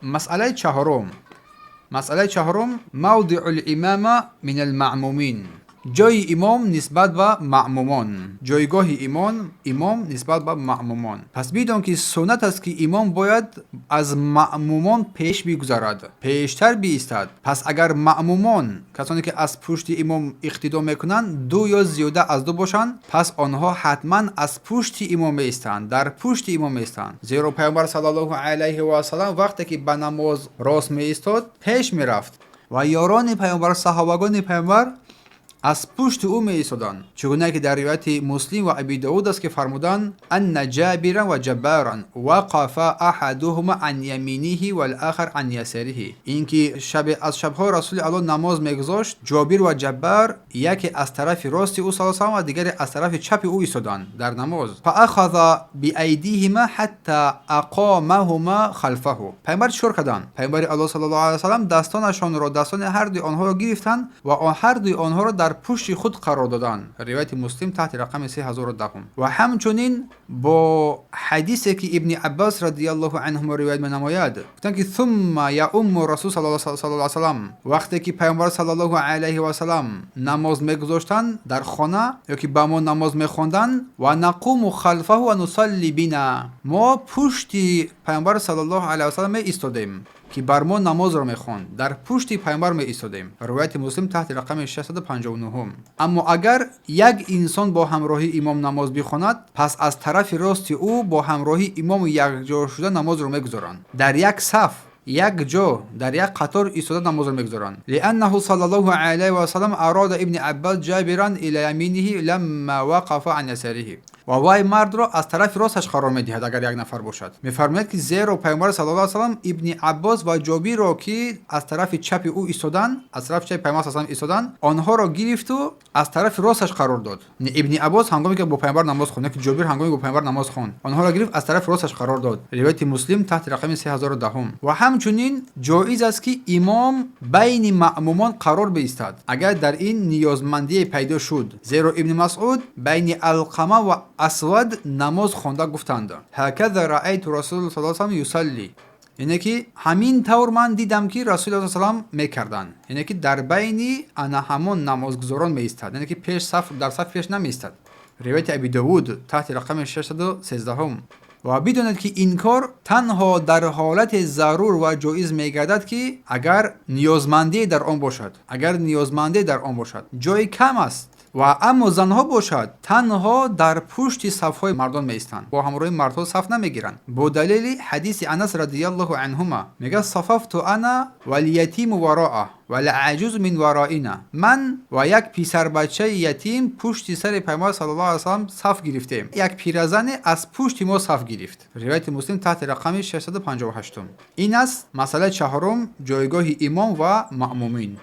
Масъалаи чаҳорум. Масъалаи чаҳорум: موضع الإمامة من المأمومين, ҷойи имом нисбат ба маъмумон, ҷойгоҳи имом нисбат ба маъмумон. Пас бидон, ки суннат аст, ки имом бояд аз маъмумон пеш бигузарад, пештар биистад. Пас агар маъмумон, касоне ки аз пушти имом иқтидо мекунанд, ду ё зиёда аз ду бошанд, пас онҳо ҳатман аз пушти имом меистанд, дар пушти имом меистанд. Зеро Пайғамбар саллаллоҳу алайҳи васаллам вақте ки ба намоз рост меистод, пеш мерафт ва ёрони Пайғамбар, саҳобагони Пайғамбар аз пушти ӯ меистоданд. Чӣ гуна ки дар ривояти Муслим ва Аби Довуд аст, ки фармуданд: أن جابرا وجبارا وقفا أحدهما عن يمينه والآخر عن يساره. Ин ки шабе аз шабҳо Расули Аллоҳ намоз мегузошт, Ҷобир ва Ҷаббар яке аз тарафи рости ӯ са ва дигаре аз тарафи чапи ӯ истоданд дар намоз. فأخذ بأيديهما حتى أقامهما خلفه. Пайғамбар чӣ кор карданд? Пайғамбари Аллоҳ саллаллоҳу алайҳи васаллам дастонашонро, дастони ҳардуи онҳоро гирифтанд ва ҳардуи онҳоро дар пушти худ қарор доданд. Ривояти Муслим таҳти рақами 3010. Ва ҳамчунин бо ҳадисе, ки Ибни Аббас радиаллоҳу анҳумо ривоят менамояд, гуфтанд, ки ثم يؤم رسول саллаллоҳу салам, вақте ки Пайғамбар саллаллоҳу алайҳи васалам намоз мегузоштанд дар хона ё ки ба мо намоз мехонданд, ونقوم خلفه ونصلي بنا, мо пушти Пайғамбар саллаллоҳу алайҳи васалам меистодем, ки бар мо намозро мехонд, дар пушти Пайғамбар меистодем. Ривояти Муслим таҳти рақами 659. Аммо агар як инсон бо ҳамроҳии имом намоз бихонад, пас аз тарафи рости ӯ бо ҳамроҳии имом якҷо шуда намозро мегузоранд, дар як саф, як ҷо, дар як қатор истода намозро мегузоранд. لأنه صلى الله عليه وسلم أراد ابن عباس جابرا إلى يمينه لما وقف عن يساره. Ва вай мардро аз тарафи росташ қарор медиҳад, агар як нафар бошад. Мефармояд, ки зеро Пайғамбар саллаллоҳу салам Ибни Аббос ва Ҷобирро, ки аз тарафи чапи ӯ истоданд, аз тарафи чапи Пайғамбар саллаллоҳу истоданд, онҳоро гирифту аз тарафи росташ қарор дод. Ибни Аббос ҳангоме ки бо Пайғамбар намоз хонд, ки Ҷобир ҳангоме бо Пайғамбар намоз хонд, онҳоро гирифт, аз тарафи росташ қарор дод. Ривояти Муслим таҳти рақами 3010. Ва ҳамчунин ҷоиз аст, ки имом байни маъмумон қарор биистад, агар дар ин ниёзмандие пайдо шуд. Зеро Ибни Масъуд байни Алқама ва Асвад намоз хонда гуфтанд: هكذا رأيت رسول الله يصلي, яъне ки ҳамин тавр ман дидам, ки Расули салам мекарданд. Яъне ки дар байни ана ҳамон намозгузорон меистад, яъне ки пеш саф, дар саф пеш намеистад. Ривояти Аби Довуд таҳти рақами 613. Ва бидонед, ки ин кор танҳо дар ҳолати зарур ва ҷоиз мегардад, ки агар ниёзмандие дар он бошад, агар ниёзмандие дар он бошад, ҷои кам аст. Ва аммо занҳо бошад, танҳо дар пушти сафҳои мардон меистанд, бо ҳамроҳи мардҳо саф намегиранд. Бо далели ҳадиси Анас радиаллоҳу анҳума, мегӯяд: صففت أنا واليتيم وراءه والعجوز من ورائنا. Ман ва як писарбачаи ятим пушти сари Пайғамбар саллаллоҳу алайҳи васаллам саф гирифтем, як пиразане аз пушти мо саф гирифт. Ривояти Муслим таҳти рақами 658. Ин аст масъалаи чаҳорум: ҷойгоҳи имом ва маъмумин.